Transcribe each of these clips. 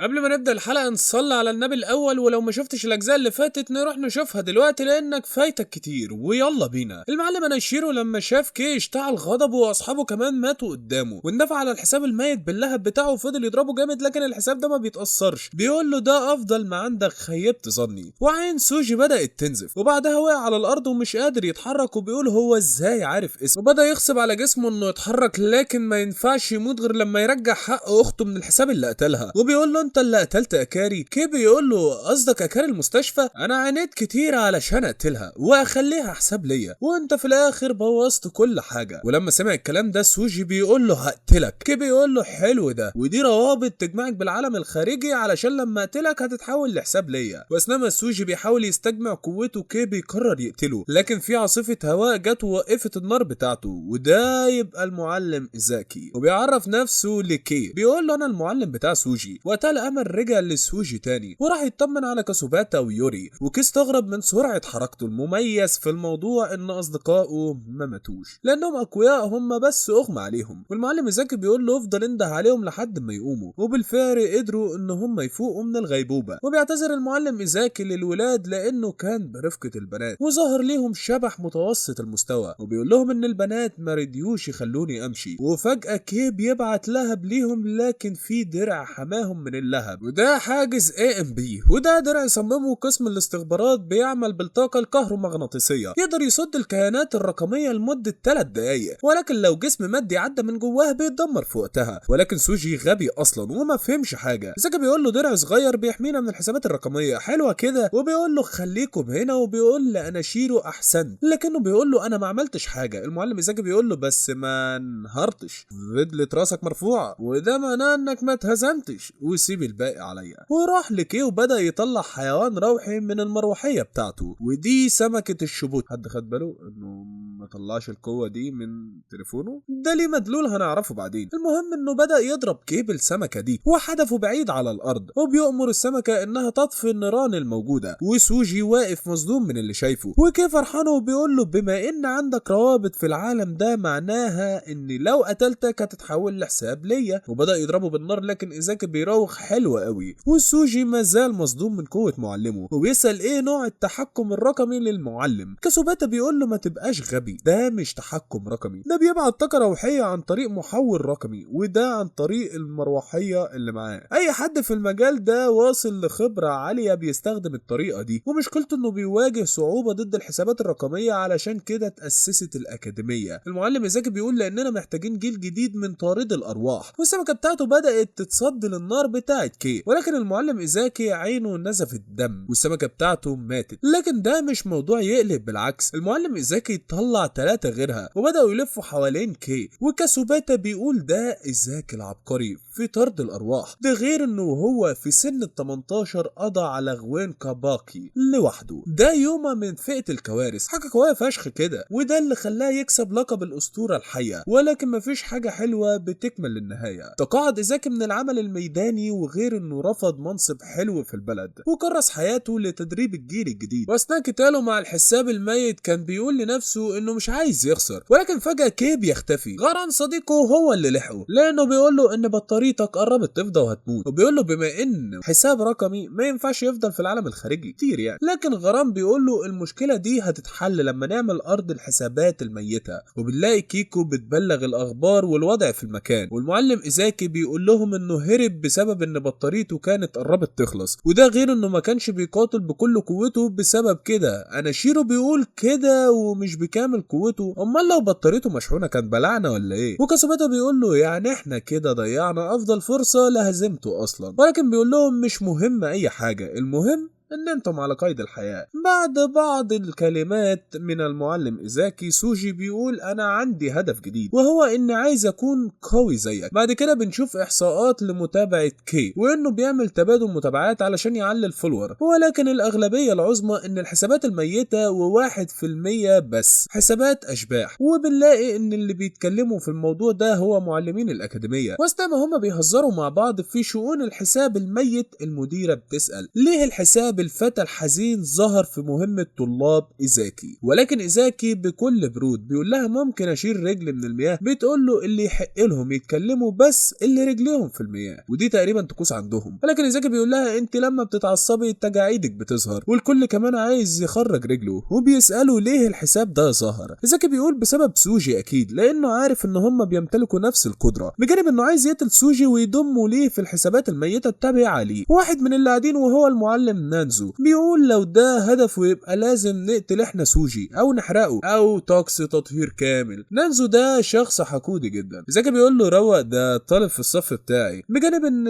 قبل ما نبدأ الحلقة نصلي على النبي الأول، ولو ما شفتش الأجزاء اللي فاتت نروح نشوفها دلوقتي لأنك فايتك كتير. ويلا بينا. المعلم اناشيرو لما شاف كي اشتعل غضبه وأصحابه كمان ماتوا قدامه، واندفع على الحساب الميت باللهب بتاعه وفضل يضربه جامد، لكن الحساب ده ما بيتأثرش. بيقول له ده أفضل ما عندك، خيبت ظني. وعين سوجي بدأت تنزف، وبعدها وقع على الأرض ومش قادر يتحرك، وبيقول هو ازاي عارف اسمه، وبدأ يغصب على جسمه انه يتحرك، لكن ما ينفعش يموت غير لما يرجع حق اخته من الحساب اللي قتلها. وبيقول له انت اللي قتلت اكاري. كي بيقول له قصدك اكاري المستشفى؟ انا عانيت كتير علشان اقتلها واخليها حساب ليا، وانت في الاخر بوظت كل حاجة. ولما سمع الكلام ده سوجي بيقول له هقتلك. كي بيقول له حلو ده، ودي روابط تجمعك بالعالم الخارجي علشان لما اقتلك هتتحول لحساب ليا. واثناء ما سوجي بيحاول يستجمع قوته كي بيقرر يقتله، لكن في عاصفة هواء جت ووقفت النار بتاعته، وده يبقى المعلم إيزاكي. وبيعرف نفسه لكي، بيقول له انا المعلم بتاع سوجي. وقتها الامل رجع لسوجي تاني وراح يطمن على كاسوباتا ويوري، وكي استغرب من سرعة حركته. المميز في الموضوع ان اصدقائه ما ماتوش لانهم اقوياء، هم بس اغمى عليهم. والمعلم إيزاكي بيقول له افضل انده عليهم لحد ما يقوموا، وبالفعل قدروا ان هم يفوقوا من الغيبوبة. وبيعتذر المعلم إيزاكي للولاد لانه كان برفقة البنات، وظهر ليهم شبح متوسط المستوى، وبيقول لهم ان البنات ما رضيوش يخلوني امشي. وفجأة كي بيبعت لهب ليهم، لكن في درع حماهم من اللهب، وده حاجز AMP، وده درع صممه قسم الاستخبارات، بيعمل بالطاقة الكهرومغناطيسية، يقدر يصد الكيانات الرقمية لمدة 3 دقايق، ولكن لو جسم مادي عدى من جواه بيتدمر في وقتها. ولكن سوجي غبي اصلا وما فهمش حاجة. إيزاكي بيقول له درع صغير بيحمينا من الحسابات الرقمية، حلوة كده، وبيقول له خليكم هنا، وبيقول لاناشيرو احسن، لكنه بيقول له انا ما عملتش حاجة. المعلم إيزاكي بيقول له بس ما انهارتش، فضلت راسك مرفوعة، وده معناه انك ما اتهزمتش، وسيب الباقي عليا. وراح لكي وبدا يطلع حيوان روحي من المروحيه بتاعته، ودي سمكة الشبوت. حد خد باله انه ما طلعش القوة دي من تليفونه؟ ده ليه مدلول هنعرفه بعدين. المهم انه بدا يضرب كي بالسمكه دي وحدفه بعيد على الارض، وبيؤمر السمكة انها تطفي النيران الموجودة. وسوجي واقف مصدوم من اللي شايفه، وكي فرحانة وبيقول له بما ان عندك روابط في العالم ده معناها ان لو قتلتك هتتحول لحساب ليا. وبدا يضربه بالنار، لكن إيزاكي بيراوغ حلو قوي. وسوجي ما زال مصدوم من قوة معلمه، وبيسال ايه نوع التحكم الرقمي للمعلم. كاسوباتا بيقول له ما تبقاش غبي، ده مش تحكم رقمي، ده بيبعت طاقة روحية عن طريق محول رقمي، وده عن طريق المروحيه اللي معاه. اي حد في المجال ده واصل لخبره عالية بيستخدم الطريقة دي، ومشكلته انه بيواجه صعوبة ضد الحسابات الرقمية، علشان كده اتاسست الاكاديمية. المعلم إيزاكي بيقول لاننا محتاجين جيل جديد من طارد الارواح، والسمكه بتاعته بدات تتصد للنار بتاعت كي، ولكن المعلم إيزاكي عينه نزفت دم والسمكه بتاعته ماتت. لكن ده مش موضوع يقلب، بالعكس المعلم إيزاكي طلع 3 غيرها وبداوا يلفوا حوالين كي. وكاسوباتا بيقول ده إيزاكي العبقري في طرد الارواح، ده غير انه هو في سن ال 18 قضى على غوين كاباكي لوحده، ده يوما من فئة الكوارث، حاجة قوية فشخ كده، وده اللي خلاه يكسب لقب الأسطورة الحية. ولكن مفيش حاجة حلوة بتكمل للنهاية. تقاعد إيزاكي من العمل الميداني، وغير انه رفض منصب حلو في البلد، وكرس حياته لتدريب الجيل الجديد. واثناء قتاله مع الحساب الميت كان بيقول لنفسه انه مش عايز يخسر، ولكن فجأة كي بيختفي. غران صديقه هو اللي لحقه، لانه بيقول له ان بطاريتك قربت تفضى وهتموت، وبيقول له بما ان حساب رقمي ما ينفعش يفضل في العالم الخارجي كتير يعني. لكن غرام بيقول له المشكلة دي هتتحل لما نعمل ارض الحسابات الميتة. وبنلاقي كيكو بتبلغ الاخبار والوضع في المكان، والمعلم إيزاكي بيقول لهم انه هرب بسبب ان بطاريته كانت قربت تخلص، وده غير انه ما كانش بيقاتل بكل قوته بسبب كده. اناشيرو بيقول كده ومش بكامل قوته، امال لو بطاريته مشحونه كان بلعنا ولا ايه؟ وكاسوباتا بيقول له يعني احنا كده ضيعنا افضل فرصة لهزيمته اصلا، ولكن بيقول لهم مش مهم اي حاجة، المهم ان انتم على قيد الحياة. بعد بعض الكلمات من المعلم إيزاكي، سوجي بيقول انا عندي هدف جديد، وهو ان عايز اكون قوي زيك. بعد كده بنشوف احصاءات لمتابعة كي، وانه بيعمل تبادل متابعات علشان يعلي ال follower، ولكن الاغلبية العظمى ان الحسابات الميتة و1% بس حسابات اشباح. وبنلاقي ان اللي بيتكلموا في الموضوع ده هو معلمين الاكاديمية. واثناء ما هما بيهزروا مع بعض في شؤون الحساب الميت، المديرة بتسأل ليه الحساب حساب الفتى الحزين ظهر في مهمة طلاب إيزاكي، ولكن إيزاكي بكل برود بيقول لها ممكن اشيل رجل من المياه؟ بتقول له اللي يحق لهم يتكلموا بس اللي رجليهم في المياه، ودي تقريبا طقوس عندهم. ولكن إيزاكي بيقول لها انت لما بتتعصبي تجاعيدك بتظهر، والكل كمان عايز يخرج رجله، وبيسأله ليه الحساب ده ظهر. إيزاكي بيقول بسبب سوجي اكيد، لانه عارف ان هم بيمتلكوا نفس القدرة، بجانب انه عايز يقتل سوجي ويضمه ليه في الحسابات الميتة التابعة ليه. واحد من اللي قاعدين وهو المعلم نانزو بيقول لو ده هدفه يبقى لازم نقتل احنا سوجي او نحرقه او طقس تطهير كامل. نانزو ده شخص حقودي جدا. إيزاكي بيقول له روق، ده طالب في الصف بتاعي، بجانب ان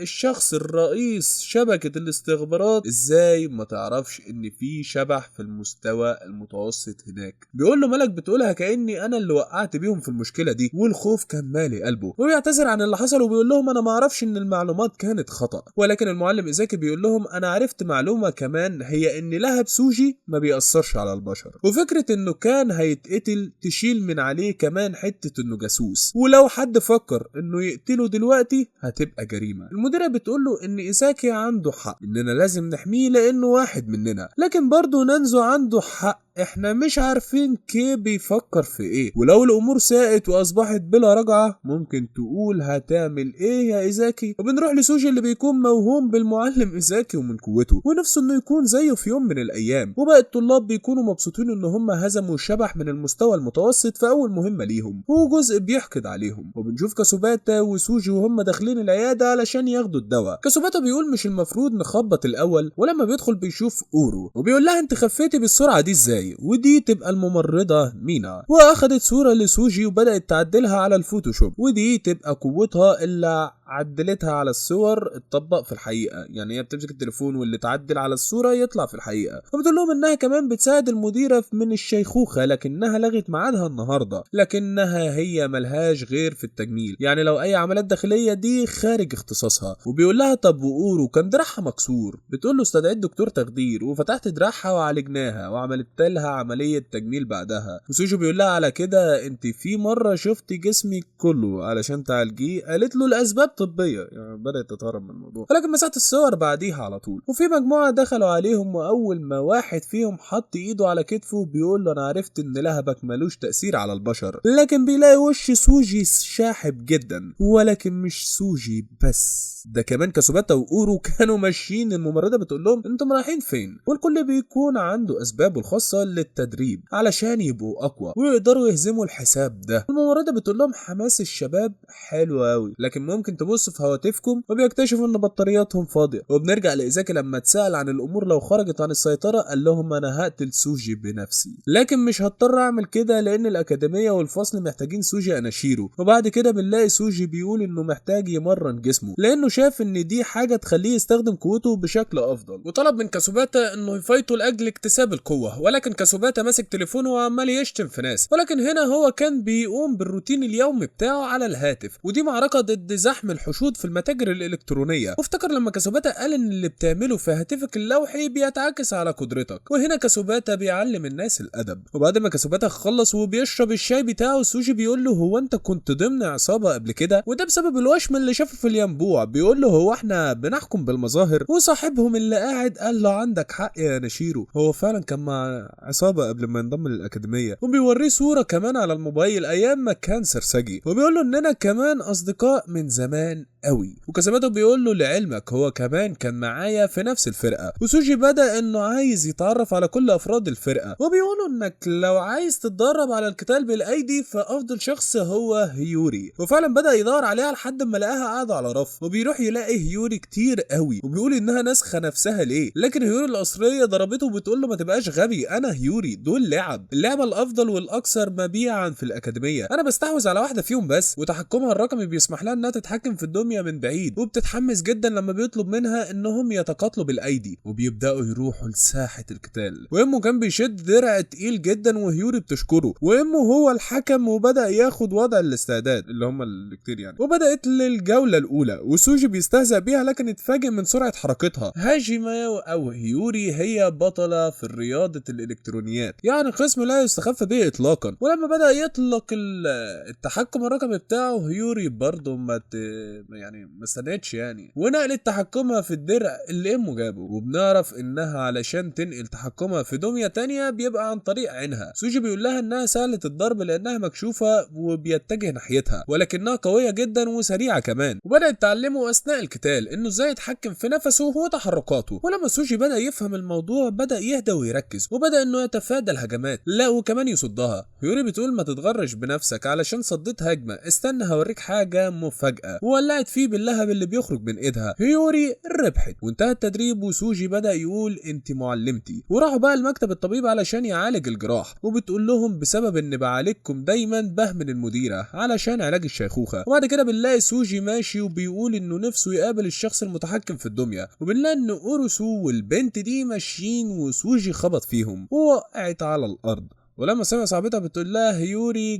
الشخص الرئيس شبكة الاستخبارات ازاي ما تعرفش ان في شبح في المستوى المتوسط هناك. بيقول له مالك بتقولها كأني انا اللي وقعت بيهم في المشكلة دي، والخوف كان مالي قلبه، وبيعتذر عن اللي حصل وبيقول لهم انا ما اعرفش ان المعلومات كانت خطأ. ولكن المعلم إيزاكي بيقول لهم انا عرفت معلومة كمان، هي ان لهب سوجي ما بيأثرش على البشر، وفكرة انه كان هيتقتل تشيل من عليه كمان حتة انه جاسوس، ولو حد فكر انه يقتله دلوقتي هتبقى جريمة. المديرة بتقول له ان إيزاكي عنده حق، اننا لازم نحمية لانه واحد مننا، لكن برضه نانزو عنده حق، احنا مش عارفين كيف بيفكر في ايه، ولو الامور ساءت واصبحت بلا رجعة ممكن تقول هتعمل ايه يا إيزاكي. وبنروح لسوجي اللي بيكون موهوم بالمعلم إيزاكي ومن قوته، ونفسه انه يكون زيه في يوم من الايام. وباقي الطلاب بيكونوا مبسوطين ان هم هزموا الشبح من المستوى المتوسط في اول مهمة ليهم، وجزء بيحقد عليهم. وبنشوف كاسوباتا وسوجي وهم داخلين العيادة علشان ياخدوا الدواء. كاسوباتا بيقول مش المفروض نخبط الاول، ولما بيدخل بيشوف اورو وبيقول لها انت خفيتي بالسرعة دي ازاي؟ ودي تبقى الممرضة مينا، واخدت صورة لسوجي وبدأت تعدلها على الفوتوشوب، ودي تبقى قوتها اللي عدلتها على الصور اتطبق في الحقيقة، يعني هي بتمسك التليفون واللي تعدل على الصورة يطلع في الحقيقة. وبتقول لهم انها كمان بتساعد المديرة من الشيخوخة، لكنها لغت ميعادها النهاردة، لكنها هي ملهاش غير في التجميل، يعني لو اي عمليات داخلية دي خارج اختصاصها. وبيقول لها طب واورو كان دراعها مكسور؟ بتقول له استدعيت دكتور تخدير وفتحت دراعها وعالجناها وعملت لها عملية تجميل بعدها. وسوجي بيقول لها على كده انت في مرة شفتي جسمي كله علشان تعالجيه؟ قالت له الاسباب طبية، يعني بدأت تتهرب من الموضوع، ولكن مسحت الصور بعديها على طول. وفي مجموعة دخلوا عليهم، وأول ما واحد فيهم حط إيده على كتفه بيقول له أنا عرفت إن لهبك ملوش تأثير على البشر، لكن بيلاقي وش سوجي شاحب جدا. ولكن مش سوجي بس، ده كمان كاسوباتا وأورو كانوا ماشيين، الممرضة بتقول لهم انتم رايحين فين؟ والكل بيكون عنده أسبابه الخاصة للتدريب علشان يبقوا أقوى ويقدروا يهزموا الحساب ده. الممرضة بتقول لهم حماس الشباب حلو أوي، لكن ممكن تبص في هواتفكم، وبيكتشفوا ان بطارياتهم فاضية. وبنرجع لإيزاكي لما اتسأل عن الامور لو خرجت عن السيطرة قال لهم انا هقتل سوجي بنفسي، لكن مش هضطر اعمل كده لان الاكاديمية والفصل محتاجين سوجي اناشيرو. وبعد كده بنلاقي سوجي بيقول انه محتاج يمرن جسمه لانه شاف ان دي حاجة تخليه يستخدم قوته بشكل افضل، وطلب من كاسوباتا انه يفايته لاجل اكتساب القوة. ولكن كاسوباتا ماسك تليفونه وعمال يشتم في ناس، ولكن هنا هو كان بيقوم بالروتين اليومي بتاعه على الهاتف، ودي معركة ضد زحم الحشود في المتاجر الالكترونية. وافتكر لما كاسوباتا قال ان اللي بتعمله في هاتفك اللوحي بيتعكس على قدرتك، وهنا كاسوباتا بيعلم الناس الادب. وبعد ما كاسوباتا خلص وبيشرب الشاي بتاعه، سوجي بيقول له هو انت كنت ضمن عصابة قبل كده؟ وده بسبب الوشم اللي شافه في الينبوع. بيقول له هو احنا بنحكم بالمظاهر؟ وصاحبهم اللي قاعد قال له عندك حق يا نشيرو، هو فعلا كان مع عصابة قبل ما ينضم للاكاديميه. وبيوريه صوره كمان على الموبايل ايام ما كان سرسجي، وبيقول له اننا كمان اصدقاء من زمان قوي. وكاسوباتا بيقول له لعلمك هو كمان كان معايا في نفس الفرقة. وسوجي بدا انه عايز يتعرف على كل افراد الفرقة، وبيقولوا انك لو عايز تتدرب على القتال بالايدي فافضل شخص هو هيوري. وفعلا بدا يدور عليها لحد ما لقاها قاعدة على رف، وبيروح يلاقي هيوري كتير قوي، وبيقول انها ناسخه نفسها ليه، لكن هيوري الاصلية ضربته وبتقول له ما تبقاش غبي، انا هيوري، دول لعب، اللعبة الافضل والاكثر مبيعا في الاكاديمية، انا بستحوذ على واحدة فيهم بس، وتحكمها الرقمي بيسمح لها انها تتحكم في الدمية من بعيد. وبتتحمس جدا لما بيطلب منها انهم يتقاتلوا بالايدي، وبيبداوا يروحوا لساحه القتال. وامه كان بيشد درع تقيل جدا وهيوري بتشكره، وامه هو الحكم وبدا ياخد وضع الاستعداد اللي هم الكتير يعني. وبدات للجوله الاولى، وسوجي بيستهزأ بيها لكن اتفاجئ من سرعة حركتها. هاجيما او هيوري هي بطلة في الرياضة الالكترونية الالكترونيات، يعني خصم لا يستخف به اطلاقا. ولما بدا يطلق التحكم الرقمي بتاعه هيوري برضه يعني ما استنتش يعني، ونقلت تحكمها في الدرع اللي امه جابه. وبنعرف انها علشان تنقل تحكمها في دمية تانية بيبقى عن طريق عينها. سوجي بيقول لها انها سهلة الضرب لانها مكشوفة وبيتجه ناحيتها، ولكنها قوية جدا وسريعة كمان. وبدأت تعلمه اثناء القتال انه ازاي يتحكم في نفسه وتحركاته. ولما سوجي بدأ يفهم الموضوع بدأ يهدى ويركز، وبدأ انه يتفادى الهجمات، لا وكمان يصدها. هيوري بتقول ما تتغرش بنفسك علشان صديت هجمة، استنى هوريك حاجة مفاجأة، وولعت فيه باللهب اللي بيخرج من ايدها. هيوري ربحت وانتهى التدريب، وسوجي بدأ يقول انت معلمتي. وراحوا بقى المكتب الطبيب علشان يعالج الجراح، وبتقول لهم بسبب ان بعالجكم دايما بهمل المديرة علشان علاج الشيخوخة. وبعد كده بنلاقي سوجي ماشي وبيقول انه نفسه يقابل الشخص المتحكم في الدمية، وبنلاقي ان اوروسو والبنت دي ماشيين وسوجي خبط فيهم ووقعت على الارض. ولما سمع صاحبتها بتقول لها هيوري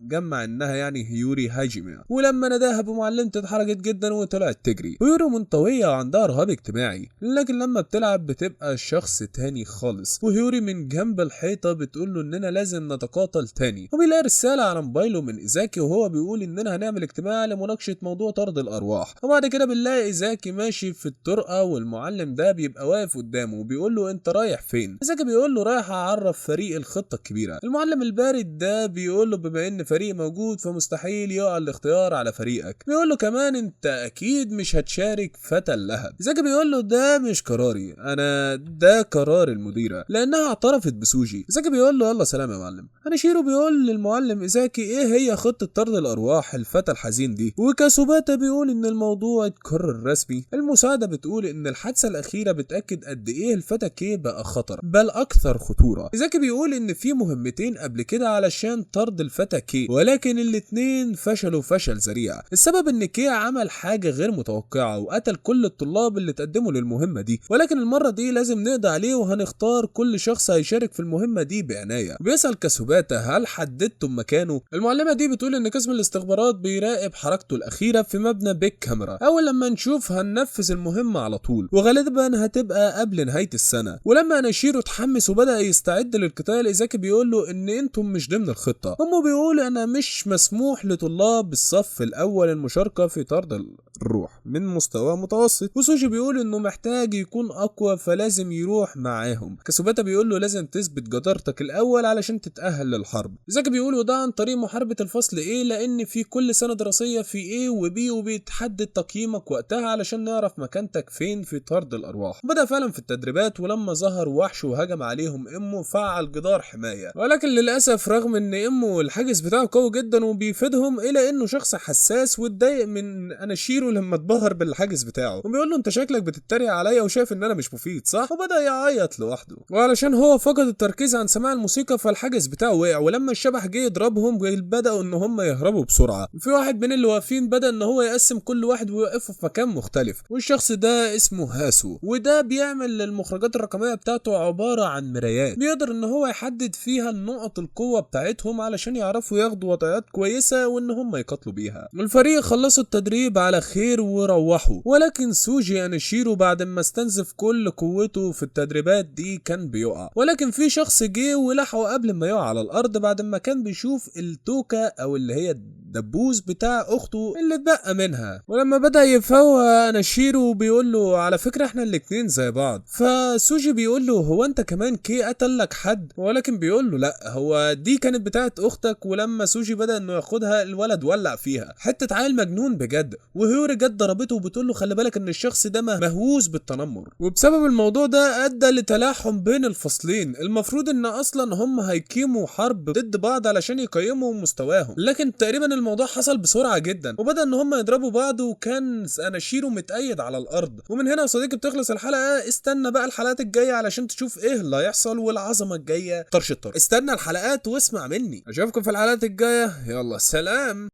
جمع انها يعني هيوري هاجمة، ولما ناداها بمعلمته اتحرجت جدا وطلعت تجري. هيوري منطوية وعندها رهاب اجتماعي، لكن لما بتلعب بتبقى شخص تاني خالص. وهيوري من جنب الحيطة بتقول له اننا لازم نتقاتل تاني، وبيلاقي رسالة على موبايله من ايزاكي وهو بيقول اننا هنعمل اجتماع لمناقشة موضوع طرد الارواح. وبعد كده بنلاقي ايزاكي ماشي في الطرقة، والمعلم ده بيبقى واقف قدامه وبيقول له انت رايح فين؟ ايزاكي بيقول له رايح اعرف فريق الخطة الكبيرة. المعلم البارد ده بيقول له بما ان فريق موجود فمستحيل يقع الاختيار على فريقك. بيقول له كمان انت اكيد مش هتشارك فتى اللهب. ايزاكي بيقول له ده مش قراري انا، ده قرار المديرة لانها اعترفت بسوجي. ايزاكي بيقول له يلا سلام يا معلم. اناشيرو بيقول للمعلم ايزاكي ايه هي خطة طرد الارواح الفتى الحزين دي؟ وكاسوباتا بيقول ان الموضوع اتكرر رسمي. المساعدة بتقول ان الحادثة الاخيرة بتأكد قد ايه الفتى كي بقى خطر بل اكثر خطورة. ايزاكي بيقول ان في مهمتين قبل كده علشان طرد الفتى كي، ولكن الاتنين فشلوا فشل ذريع. السبب ان كي عمل حاجة غير متوقعة وقتل كل الطلاب اللي تقدموا للمهمة دي، ولكن المرة دي لازم نقضي عليه وهنختار كل شخص هيشارك في المهمة دي بعناية. بيسأل كاسوباتا هل حددتم مكانه؟ المعلمة دي بتقول ان قسم الاستخبارات بيراقب حركته الأخيرة في مبنى بيك كاميرا، اول لما نشوف هننفذ المهمة على طول، وغالبا هتبقى قبل نهاية السنة. ولما اناشيرو اتحمس وبدأ يستعد للقتال، ايزاكي بيقول له ان انتم مش ضمن الخطة. امه بيقول انا مش مسموح لطلاب الصف الاول المشاركة في طرد الروح من مستوى متوسط. وسوجي بيقول انه محتاج يكون اقوى فلازم يروح معاهم. كاسوباتا بيقول له لازم تثبت جدارتك الاول علشان تتأهل للحرب. ايزاكي بيقول وده عن طريق محاربة الفصل A، لان في كل سنة دراسية في A و B وبيتحدد تقييمك وقتها علشان نعرف مكانتك فين في طرد الارواح. بدأ فعلا في التدريبات، ولما ظهر وحش وهجم عليهم امه فعل جدار حماية، ولكن للاسف رغم ان امه الحاجز بتاعه قوي جدا وبيفيدهم، الا انه شخص حساس واتضايق من اناشيرو لما اتبهر بالحاجز بتاعه، وبيقول له انت شكلك بتتريق عليا وشايف ان انا مش مفيد صح؟ وبدا يعيط لوحده. وعلشان هو فقد التركيز عن سماع الموسيقى فالحاجز بتاعه وقع، ولما الشبح جه يضربهم بداوا ان هم يهربوا بسرعة. في واحد من اللي واقفين بدا ان هو يقسم كل واحد ويوقفه في مكان مختلف، والشخص ده اسمه هاسو، وده بيعمل المخرجات الرقمية بتاعته عبارة عن مرايات بيقدر ان هو يحدد فيها النقط القوة بتاعتهم علشان يعرفوا ياخدوا وضعيات كويسة وان هم يقاتلوا بيها. الفريق خلصوا التدريب على خير وروحوا، ولكن سوجي اناشيرو بعد ما استنزف كل قوته في التدريبات دي كان بيقع، ولكن في شخص جه ولحقه قبل ما يقع على الارض بعد ما كان بيشوف التوكا او اللي هي الدبوس بتاع اخته اللي اتبقى منها. ولما بدأ يفوق اناشيرو بيقول له على فكرة احنا الاتنين زي بعض. فسوجي بيقول له هو انت كمان كي قتل لك حد؟ ولكن بيقول له لا، هو دي كانت بتاعت اختك. ولما سوجي بدأ انه ياخدها الولد ولع فيها، حتة عيل مجنون بجد. وهيوري جت ضربته وبتقول له خلي بالك ان الشخص ده مهووس بالتنمر، وبسبب الموضوع ده ادى لتلاحم بين الفصلين. المفروض ان اصلا هم هيقيموا حرب ضد بعض علشان يقيموا مستواهم، لكن تقريبا الموضوع حصل بسرعة جدا وبدأ ان هم يضربوا بعض، وكان اناشيرو متأيد على الارض. ومن هنا يا صديقي بتخلص الحلقة. استنى بقى الحلقات الجاية علشان تشوف ايه اللي هيحصل والعظمة الجاية طرش الطرش. استنى الحلقات واسمع مني. اشوفكم في الحلقات الجاية، يلا سلام.